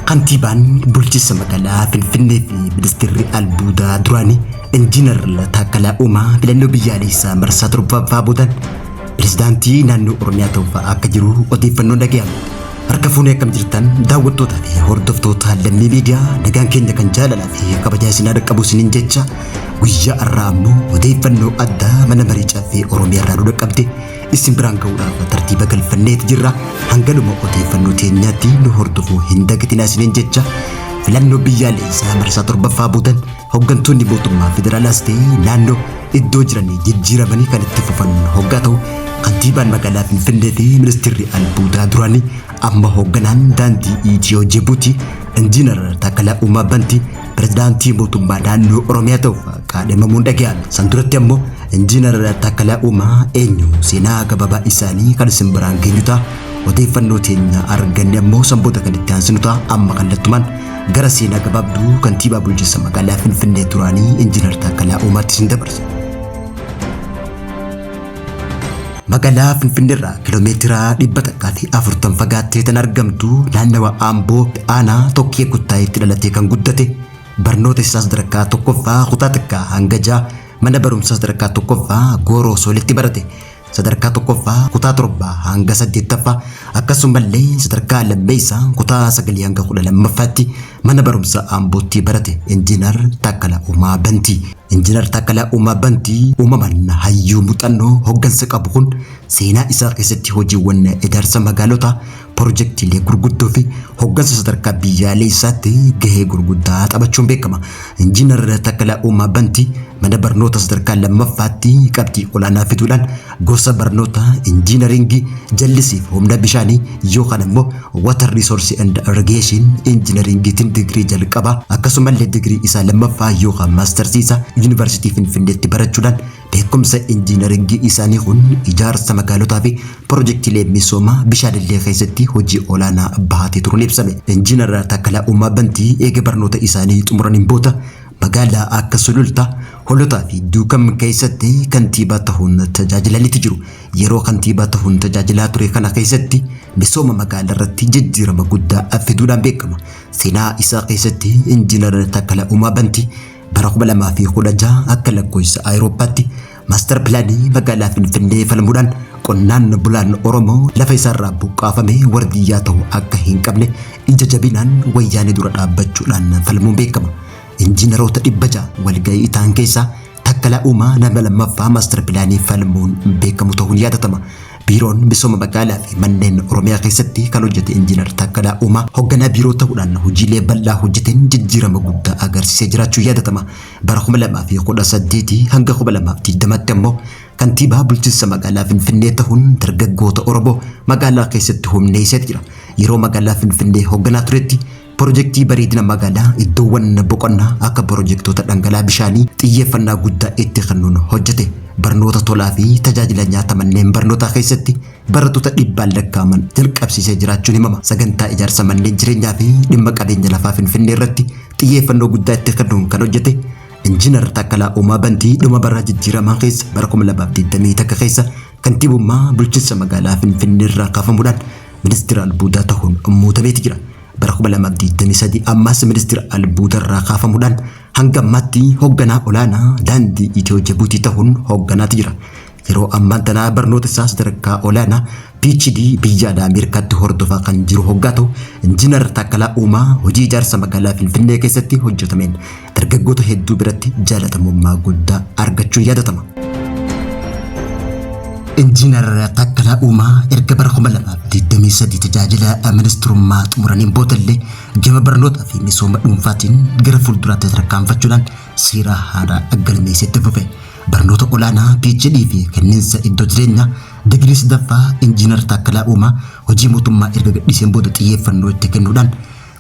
Kantiibaan bulchiinsa magaalaa Finfinnee fi ministeerri albuudaa duraanii Injiinar Taakkalaa Uumaa filannoo biyyaalessaa marsaa torbaffaa boodan pirezidaantii naannoo Oromiyaa ta'uuf akka jiru odeeffannoon dhaga'ame. Harka fuunee akkam jirtan daawwattootaa fi hordoftoota Lammii Miidiyaa, nagaan keenya kan jaalalaa fi kabajaa isin haa qabu isiniin jecha, guyyaa har'aa ammoo odeeffannoo addaa mana marii Caffee Oromiyaa irraa nu dhaqqabde isin biraan ga'uudhaaf tartiiba galfanneeti jirra. Hanganuma odeeffannoo teenyaatti nu hordofuu hin dagatinaa isiniin jecha, filannoo biyyaalessaa marsaa torbaffaa boodan hooggantoonni mootummaa federaalaas ta'e naannoo iddoo jiranii jijjiiramanii kan itti fufan hoggaa ta'u, kantiibaan magaalaa Finfinnee fi ministeerri albuudaa duraanii, amma hoogganaan daandii Itiyoo Jibuutii Injiinar Taakkalaa Uumaa Bantii pirezidaantii mootummaa naannoo Oromiyaa ta'uuf kaadhimamuun dhaga'ame. San duratti ammoo Injiinar Taakkalaa Uumaa eenyu, seenaa gabaabaa isaanii kan isin biraan geenyu ta'a. Odeeffannoo teenya arganne ammoo sanboota kan itti aansinu ta'a. Amma kallattumaan gara seenaa gabaabduu kantiibaa bulchiinsa magaalaa Finfinnee duraanii Injiinar Taakkalaa Uumaatti isin dabarsa. Magaalaa Finfinneerraa kiiloomeetira 140 fagaattee kan argamtu naannawa Amboo, aanaa Tokkee Kuttaayetti dhalatee kan guddate, barnoota isaa sadarkaa tokkoffaa kutaa 1 hanga 6 mana barumsaa sadarkaa tokkoffaa Gooroo Soolitti barate. Sadarkaa tokkoffaa kutaa 7 hanga 8ffaa, akkasumallee sadarkaa lammeessaa kutaa 9 hanga 12ffaatti mana barumsaa Ambootti barate Injiinar Taakkalaa Uumaa Bantii. Injiinar Taakkalaa Uumaa Bantii uumamaan hayyuu muuxannoo hooggansa qabu kun seenaa isaa keessatti hojiiwwan ijaarsa magaalotaa, pirojektiilee gurguddoo fi hooggansa sadarkaa biyyaalessaatti gahee gurguddaa taphachuun beekama. Injiinar Taakkalaa Uumaa Bantii mana barnoota sadarkaa lammaffaatti qabxii olaanaa fiduudhaan gosa barnoota injiinaringii jallisiif humna bishaanii yookaan immoo water resource and irrigation injiinaringiitiin digirii jalqabaa, akkasumallee digirii isaa lammaffaa yookaan maastarsii isaa Yuunivarsiitii Finfinneetti barachuudhaan, beekumsa injiinaringii isaanii kun ijaarsa magaalotaa fi pirojektiilee misoomaa bishaanillee keessatti hojii olaanaa bahatee turuun ibsame. Injiinar Taakkalaa Uumaa Bantii eega barnoota isaanii xumuraniin booda magaalaa akka Sulultaa, Holotaa fi Duukam keessatti kantiibaa ta'uun tajaajilaniiti jiru. Yeroo kantiibaa ta'uun tajaajilaa ture kana keessatti misooma magaalaa irratti jijjiirama guddaa fiduudhaan beekama. Seenaa isaa keessatti Injiinar Taakkalaa Uumaa Bantii bara 2016 akka lakkoofsa Awurooppaatti maastar pilaanii magaalaa Finfinnee falmuudhaan qonnaan bulaan Oromoo lafa isaarraa buqqaafame wardiyyaa ta'uu akka hin qabne ija jabinaan wayyaanee dura dhaabbachuudhaan falmuun beekama. Injiinaroota 600 walga'ii ta'an keessaa Taakkalaa Uumaa nama lammaffaa maastar pilaanii falmuun beekamu ta'uun yaadatama. Biiroon misooma magaalaa fi manneen Oromiyaa keessatti kan hojjete Injiinar Taakkalaa Uumaa hoogganaa biiroo ta'uudhaan hojiilee bal'aa hojjeteen jijjiirama guddaa agarsiisee jiraachuu yaadatama. Bara 2018 hanga 2020tti ammoo kantiibaa bulchiinsa magaalaa Finfinnee ta'uun dargaggoota Oromoo magaalaa keessatti humneessee jira. Yeroo magaalaa Finfinnee hoogganaa turetti pirojektii bareedina magaalaa, iddoowwan boqonnaa akka pirojektoota dhangala'aa bishaanii xiyyeeffannaa guddaa itti kennuun hojjete. Barnoota tolaa fi tajaajila nyaata manneen barnootaa keessatti barattoota dhibbaan lakkaa'aman jalqabsiisee jiraachuun himama. Sagantaa ijaarsa manneen jireenyaa fi dhimma qabeenya lafaa Finfinnee irratti xiyyeeffannoo guddaa itti kennuun kan hojjete Injiinar Taakkalaa Uumaa Bantii dhuma bara jijjiiramaa keessa bara 2021 keessa kantiibummaa bulchiinsa magaalaa Finfinnee irraa kaafamuudhaan ministeera albuudaa ta'uun muudameeti jira. Bara 2023 ammas ministeera albuudaa irraa kaafamuudhaan hanga ammaatti hoogganaa olaanaa daandii Itiyoo Jibuutii ta'uun hoogganaati jira. Yeroo ammaan tanaa barnoota isaa sadarkaa olaanaa PhD biyya alaa Ameerikaatti hordofaa kan jiru hoggaa ta'u, Injiinar Taakkalaa Uumaa hojii ijaarsa magaalaa Finfinnee keessatti hojjetameen dargaggoota hedduu biratti jaalatamummaa guddaa argachuun yaadatama. Injiinar Taakkalaa Uumaa erga bara 2023 tajaajila ministirummaa xumuraniin boodallee gama barnootaa fi misooma dhuunfaatiin gara fuulduraatti tarkaanfachuudhaan seera haaraa galmeessetti fufe. Barnoota olaanaa PhD fi kenniinsa iddoo jireenyaa digirii sadaffaa Injiinar Taakkalaa Uumaa hojii mootummaa erga gadhiiseen booda xiyyeeffannoo itti kennuudhaan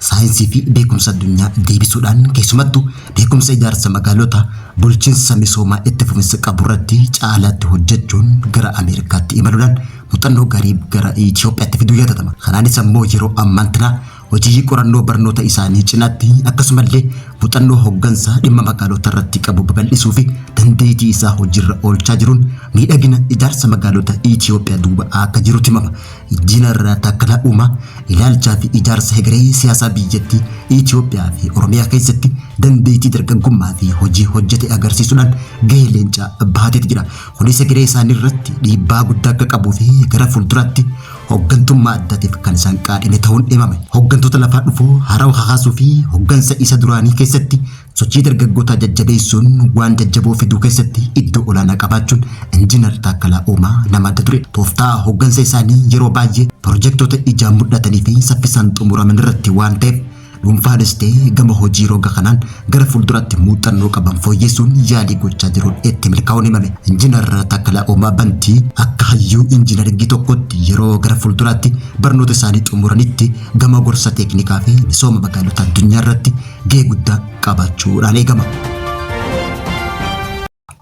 saayinsii fi beekumsa addunyaa deebisuudhaan, keessumattuu beekumsa ijaarsa magaalotaa, bulchiinsa misoomaa itti fufinsa qabu irratti caalaatti hojjechuun gara Ameerikaatti imaluudhaan muuxannoo gaarii gara Itoophiyaatti fiduu yaadatama. Kanaanis ammoo yeroo ammaan tanaa hojii qorannoo barnoota isaanii cinaatti, akkasumallee muuxannoo hooggansaa dhimma magaalota irratti qabu babal'isuu fi dandeettii dandeettii isaa hojiirra oolchaa jiruun miidhagina ijaarsa magaalota Itoophiyaa duuba akka jirutti himama. Injiinar Taakkalaa Uumaa ilaalchaa fi ijaarsa hegeree siyaasaa biyyattii Itoophiyaa fi Oromiyaa keessatti dandeettii dargaggummaa fi hojii hojjete agarsiisuudhaan gahee leencaa bahateeti jira. Kunis hegeree isaanii irratti dhiibbaa guddaa akka qabuu fi gara fuulduraatti hoggantummaa addaatiif kan isaan qaadhime ta'uun himame. Hoggantoota lafaa dhufuu haarawa kakaasuu fi hoggansa isa duraanii keessatti sochii dargaggootaa jajjabeessuun waan jajjaboo fiduu keessatti iddoo olaanaa qabaachuun Injiinar Taakkalaa Uumaa nama adda ture. Tooftaa hoggansa isaanii yeroo baay'ee pirojektoota ijaan mul'atanii fi saffisaan xumuraman irratti waan ta'eef dhuunfaanis ta'e gama hojii roga kanaan gara fuulduraatti muuxannoo qaban fooyyessuun yaalii gochaa jiruun itti milkaa'uun himame. Injiinar Taakkalaa Uumaa Bantii akka hayyuu injiinaringii tokkotti yeroo gara fuulduraatti barnoota isaanii xumuranitti gama gorsa teeknikaa fi misooma magaalota addunyaa irratti gahee guddaa qabaachuudhaan eegama.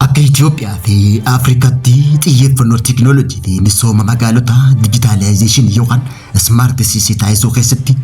Akka Itoophiyaa fi Afrikaatti xiyyeeffannoo teekinooloojii fi misooma magaalotaa dijitaalaayizeeshinii yookaan smart city taasisuu keessatti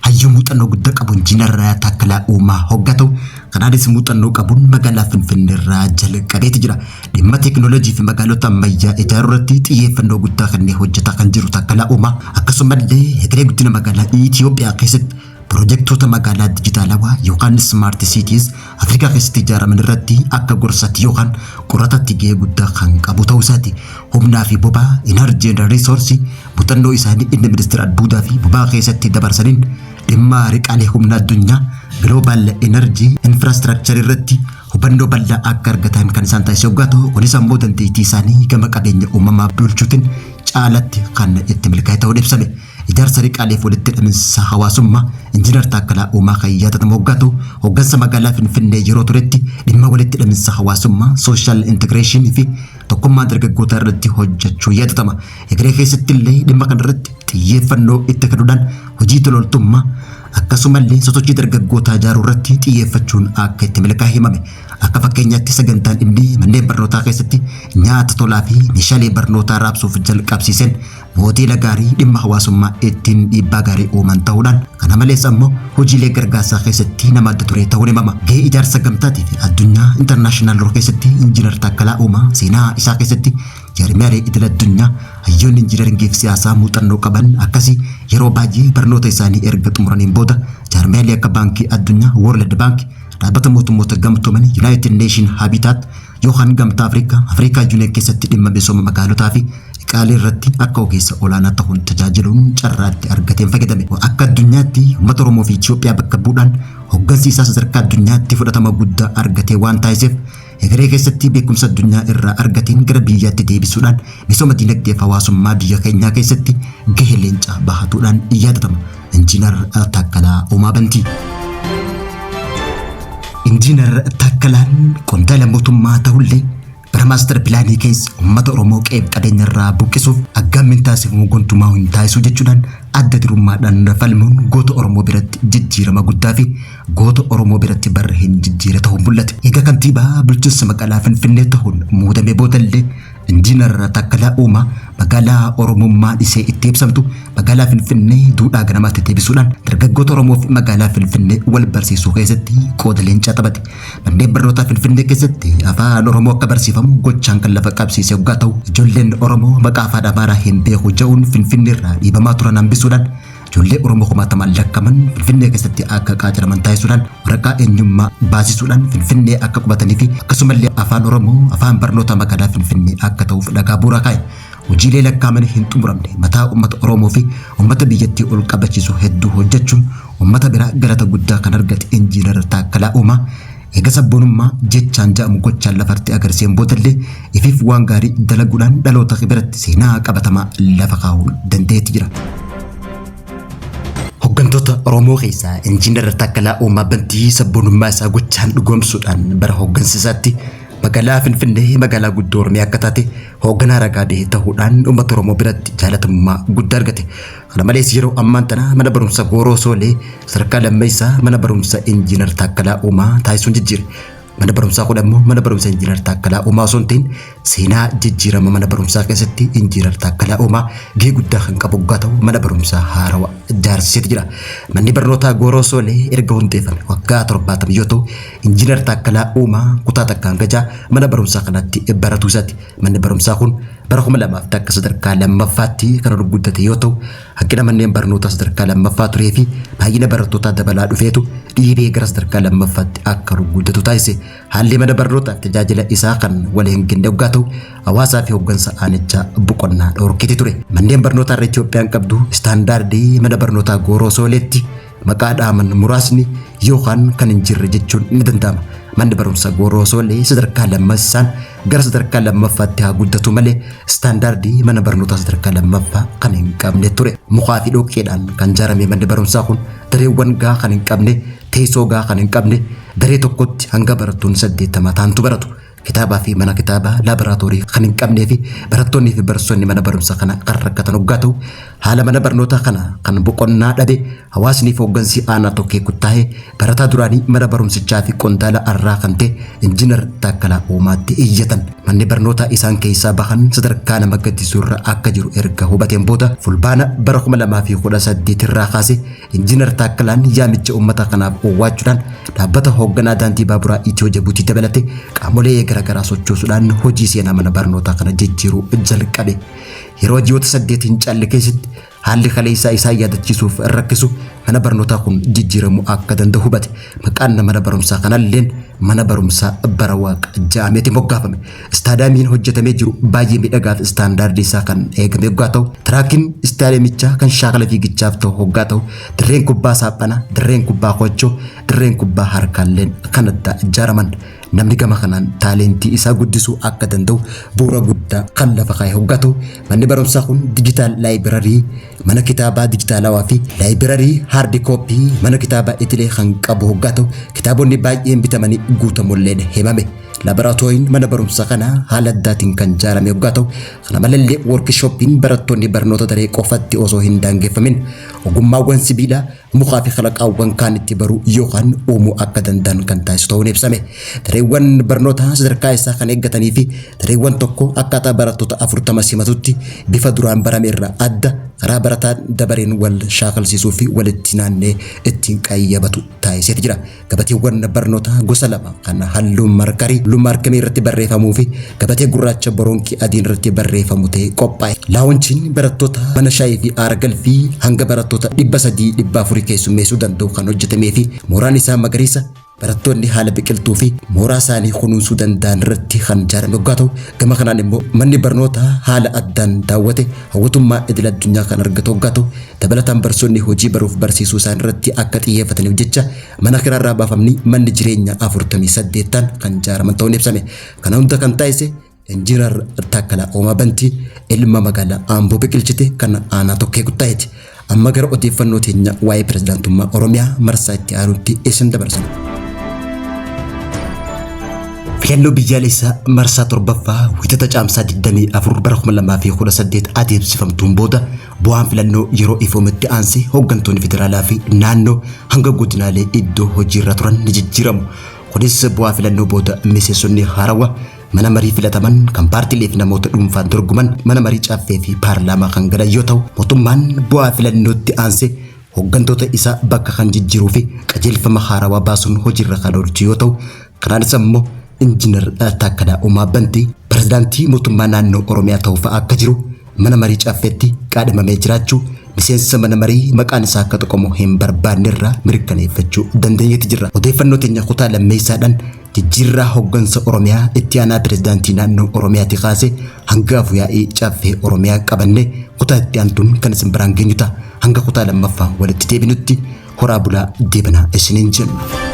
hayyuu muuxannoo guddaa qabu Injiinar Taakkalaa Uumaa hoggaa ta'u, kanaanis muuxannoo qabuun magaalaa Finfinnee irraa jalqabeeti jira. Dhimma teekinooloojii fi magaalota ammayyaa ijaaruu irratti xiyyeeffannoo guddaa kennee hojjetaa kan jiru Taakkalaa Uumaa akkasumallee hegeree guddina magaalaa Itoophiyaa keessatti pirojektoota magaalaa dijitaalawaa yookaan smart cities Afrikaa keessatti ijaaraman irratti akka gorsatti yookaan qoratatti gahee guddaa kan qabu ta'uu isaati. Humnaa fi boba'aa, energy and resource, muuxannoo isaanii inni ministeera albuudaa fi boba'aa keessatti dabarsaniin dhimma riqaalee humna addunyaa, global energy infrastructure, irratti hubannoo bal'aa akka argatan kan isaan taasise yoggaa ta'u, kunis ammoo dandeettii isaanii gama qabeenya uumamaa bulchuutiin caalatti kan itti milkaa'e ta'uu ibsame. Ijaarsa riqaaleef walitti hidhaminsa hawaasummaa Injiinar Taakkalaa Uumaa kan yaadatamu hoggaa ta'u, hoggansa magaalaa Finfinnee yeroo turetti dhimma walitti hidhaminsa hawaasummaa, social integration, fi tokkummaa dargaggootaa irratti hojjechuu yaadatama. Egeree keessatti illee dhimma kana irratti xiyyeeffannoo itti kennuudhaan hojii tololtummaa akkasumallee sosochii dargaggootaa ijaaruu irratti xiyyeeffachuun akka itti milkaa'e himame. Akka fakkeenyaatti sagantaan inni manneen barnootaa keessatti nyaata tolaa fi meeshaalee barnootaa raabsuuf jalqabsiiseen moodeela gaarii dhimma hawaasummaa ittiin dhiibbaa gaarii uuman ta'uudhaan, kana malees ammoo hojiilee gargaarsaa keessatti nama adda ture ta'uun himama. Gahee ijaarsa gamtaatii fi addunyaa, international law, keessatti Injiinar Taakkalaa Uumaa seenaa isaa keessatti jaarmiyaalee idil addunyaa hayyoonni injiinaringii fi siyaasaa muuxannoo qaban akkasii yeroo baay'ee barnoota isaanii erga xumuraniin booda jaarmiyaalee akka Baankii Addunyaa, World Bank, Dhaabbata Mootummoota Gamtoomanii, United Nation Habitat, yookaan Gamtaa Afrikaa, Africa Union, keessatti dhimma misooma magaalotaa fi riqaalee irratti akka ogeessa olaanaa ta'uun tajaajiluun carraatti argateen fayyadame. Akka addunyaatti uummata Oromoo fi Itoophiyaa bakka bu'uudhaan hoggansi isaa sadarkaa addunyaatti fudhatama guddaa argatee waan taasiseef, egeree keessatti beekumsa addunyaa irraa argateen gara biyyaatti deebisuudhaan misooma dinagdee fi hawaasummaa biyya keenyaa keessatti gahee leencaa bahatuudhaan yaadatama. Injiinar Taakkalaa Uumaa Bantii. Injiinar Taakkalaan qondaala mootummaa ta'ullee bara master planii keessa uummata Oromoo qe'eef qabeenya irraa buqqisuuf aggaammiin taasifamu gonkumaa hin taasisu jechuudhaan adda durummaadhaan falmuun goota Oromoo biratti jijjiirama guddaa fi goota Oromoo biratti barra hin jijjiire ta'uun mul'ate. Egaa kantiibaa bulchiinsa magaalaa Finfinnee ta'uun muudamee boodallee Injiinar Taakkalaa Uumaa magaalaa Oromummaa dhisee itti ibsamtu magaalaa Finfinnee duudhaa ganamaatti deebisuudhaan dargaggoota Oromoo fi magaalaa Finfinnee wal barsiisuu keessatti qooda leencaa taphate. Manneen barnootaa Finfinnee keessatti afaan Oromoo akka barsiifamu gochaan kan lafa qabsiise yoggaa ta'u, ijoolleen Oromoo maqaa afaan Amaaraa hin beeku jedhuun Finfinnee irraa dhiibamaa turan hambisuudhaan ijoollee Oromoo kumaatamaan lakkaman Finfinnee keessatti akka qaacaraman taasisuudhaan, waraqaa eenyummaa baasisuudhaan Finfinnee akka qubatanii fi akkasumallee afaan Oromoo afaan barnoota magaalaa Finfinnee akka ta'uuf dhagaa bu'uuraa kaa'e. Hojiilee lakkaa'amanii hin xumuramne mataa uummata Oromoo fi uummata biyyattii ol qabachiisu hedduu hojjechuun uummata biraa galata guddaa kan argate Injiinar Taakkalaa Uumaa eega sabboonummaa jechaan ja'amu gochaan lafarti agarsiiseen boodallee ifiif waan gaarii dalaguudhaan dhaloota biratti seenaa qabatamaa lafa kaa'uu danda'eetti jira. Hooggantoota Oromoo keessaa Injiinar Taakkalaa Uumaa Bantii sabboonummaa isaa gochaan dhugoomsuudhaan bara hooggansa isaatti magaalaa Finfinnee magaalaa guddoo Oromiyaa akka taate hoogganaa ragaa bahe ta'uudhaan uummata Oromoo biratti jaalatamummaa guddaa argate. Kana malees yeroo ammaan tana mana barumsa Gooroo Soolee sadarkaa lammeessaa mana barumsa Injiinar Taakkalaa Uumaa taasisuun jijjiire. Mana barumsaa kun ammoo mana barumsa Injiinar Taakkalaa Uumaa osoo hin ta'in Seenaa jijjiirama mana barumsaa keessatti Injiinar Taakkalaa Uumaa gahee guddaa kan qabu hoggaa ta'u mana barumsaa haarawa ijaarsiseeti jira. Manni barnootaa Gooroo Soolee erga hundeeffame waggaa 70 yoo ta'u Injiinar Taakkalaa Uumaa kutaa takka hanga ja'a mana barumsaa kanatti baratuu isaati. Manni barumsaa kun bara 2001 sadarkaa lammaffaatti kan ol guddate yoo ta'u hanqina manneen barnootaa sadarkaa lammaffaa turee fi baay'ina barattootaa dabalaa dhufeetu dhiibee gara sadarkaa lammaffaatti akka ol guddatu taasise. Haalli mana barnootaaf tajaajila isaa kan wal hin ginne hoggaa ta'u hawaasaa fi hoggansa aanichaa boqonnaa dhorkiti ture. Manneen barnootaa irra Itoophiyaan qabdu istaandaardii mana barnootaa Gooroo Sooleetti maqaa dhaaman muraasni yookaan kan hin jirre jechuun ni danda'ama. Manni barumsa Gooroo Soolee sadarkaa lammaffaan gara sadarkaa lammaffaatti haa guddatu malee istaandaardii mana barnootaa sadarkaa lammaffaa kan hin qabne ture. Mukaa fi dhoqqeedhaan kan ijaarame manni barumsaa kun dareewwan gahaa kan hin qabne, teessoo gahaa kan hin qabne, daree tokkotti hanga barattoonni 80 ta'antu baratu. Kitaabaa fi mana kitaabaa laaboraatoorii kan hin qabnee fi barattoonnii fi barsiisonni mana barumsa kana kan rakkatan hoggaa ta'u haala mana barnootaa kana kan boqonnaa dhabe hawaasni fi hoggansi aanaa Tokkee Kuttaa'ee barataa duraanii mana barumsichaa fi qondaala arraa kan ta'e Injiinar Taakkalaa Uumaatti iyyatan. Manni barnootaa isaan keessaa bahan sadarkaa nama gaddisiisu irra akka jiru erga hubateen booda Fulbaana bara 2018 irraa kaasee Injiinar Taakkalaan yaamicha uummata kanaaf owwaachuudhaan dhaabbata hoogganaa daandii baaburaa Itiyoo Jabuutii dabalatee qaamolee garaagaraa sochoosuudhaan hojii seenaa mana barnootaa kana jijjiiruu jalqabe. Yeroo ji'oota 8 hin caalle keessatti haalli kaleessaa isaan yaadachiisuuf rakkisu mana barnootaa kun jijjiiramuu akka danda'u hubate. Maqaan mana barumsaa kanalleen mana barumsaa bara waaqa ja'ameeti moggaafame. Istaadaamiin hojjetamee jiru baay'ee miidhagaa fi istaandaardii isaa kan eegame hoggaa ta'u, tiraakiin istaadiyeemichaa kan shaakala fiigichaaf ta'u hoggaa ta'u, dirreen kubbaa saaphanaa, dirreen kubbaa koochoo, dirreen kubbaa harkaalleen kan adda ijaaraman. Namni gama kanaan taaleentii isaa guddisuu akka danda'u bu'uura guddaa kan lafa kaa'e hoggaa ta'u, manni barumsaa kun dijitaal laayibirarii, mana kitaabaa dijitaalawaa fi laayibirarii haardi kooppii mana kitaabaa idilee kan qabu hoggaa ta'u, kitaabonni baay'een bitamanii guutamulleen himame. Laaboraatooriin mana barumsa kanaa haala addaatiin kan ijaarame hoggaa ta'u, kana malallee woorkishooppiin barattoonni barnoota daree qofatti osoo hin daangeffamin ogummaawwan sibiilaa, mukaa fi kalaqaawwan kaan itti baruu yookaan uumuu akka danda'an kan taasisu ta'uun ibsame. Dareewwan barnootaa sadarkaa isaa kan eeggatanii fi dareewwan tokko akkaataa barattoota 40 simatutti bifa duraan barame irraa adda karaa barataan dabareen wal shaakalsiisuu fi walitti naannee ittiin qayyabatu taasiseeti jira. Gabateewwan barnootaa gosa lama kan halluu markarii halluu maarkamii irratti barreeffamuu fi gabatee gurraacha boroonkii adiin irratti barreeffamu ta'e qophaa'e. Laawunchiin barattoota mana shaayii fi aara galfii hanga barattoota 300 400 keessummeessuu danda'u kan hojjetamee fi mooraan isaa magariisa barattoonni haala biqiltuu fi mooraa isaanii kunuunsuu danda'an irratti kan ijaarame hoggaa ta'u, gama kanaan immoo manni barnootaa haala addaan daawwate hawwatummaa idil addunyaa kan argatu hoggaa ta'u, dabalataan barsiisonni hojii baruuf barsiisuu isaan irratti akka xiyyeeffataniif jecha mana kiraarraa baafamni manni jireenyaa 48 ta'an kan ijaaraman ta'uun ibsame. Kana hunda kan taasise Injiinar Taakkalaa Uumaa Bantii ilma magaalaa Amboo biqilchite kan aanaa Tokkee Kuttaayeti. Amma gara odeeffannoo teenya waa'ee pirezidaantummaa Oromiyaa marsaa itti aanutti isin dabarsina. Filannoo biyyaalessaa marsaa 7ffaa Wiixata Caamsaa 24 bara 2018 adeemsifamtuun booda bu'aan filannoo yeroo ifoometti aansee hooggantoonni federaalaa fi naannoo hanga godinaalee iddoo hojiirra turan ni jijjiiramu. Kunis bu'aa filannoo booda miseensonni haarawaa mana marii filataman kan paartiilee fi namoota dhuunfaan dorgoman mana marii caffee fi paarlaamaa kan galan yoo ta'u, mootummaan bu'aa filannootti aansee hooggantoota isaa bakka kan jijjiiruu fi qajeelfama haarawaa baasuun hojiirra kan oolchu yoo ta'u, kanaanis ammoo Injiinar Taakkalaa Uumaa Bantii pirezidaantii mootummaa naannoo Oromiyaa ta'uuf akka jiru mana marii caffeetti qaadhimamee jiraachuu miseensa mana marii maqaan isaa akka tuqamu hin barbaanne irraa mirkaneeffachuu dandeenyeeti jirra. Odeeffannoo teenya kutaa lammeessaadhaan jijjiirraa hooggansa Oromiyaa itti aanaa pirezidaantii naannoo Oromiyaati kaasee hanga afuyaa'ii caffee Oromiyaa qabanne kutaa itti aantuun kan isin biraan geenyu ta'a. Hanga kutaa lammaffaa walitti deebinutti horaa bulaa deebanaa isiniin jenna.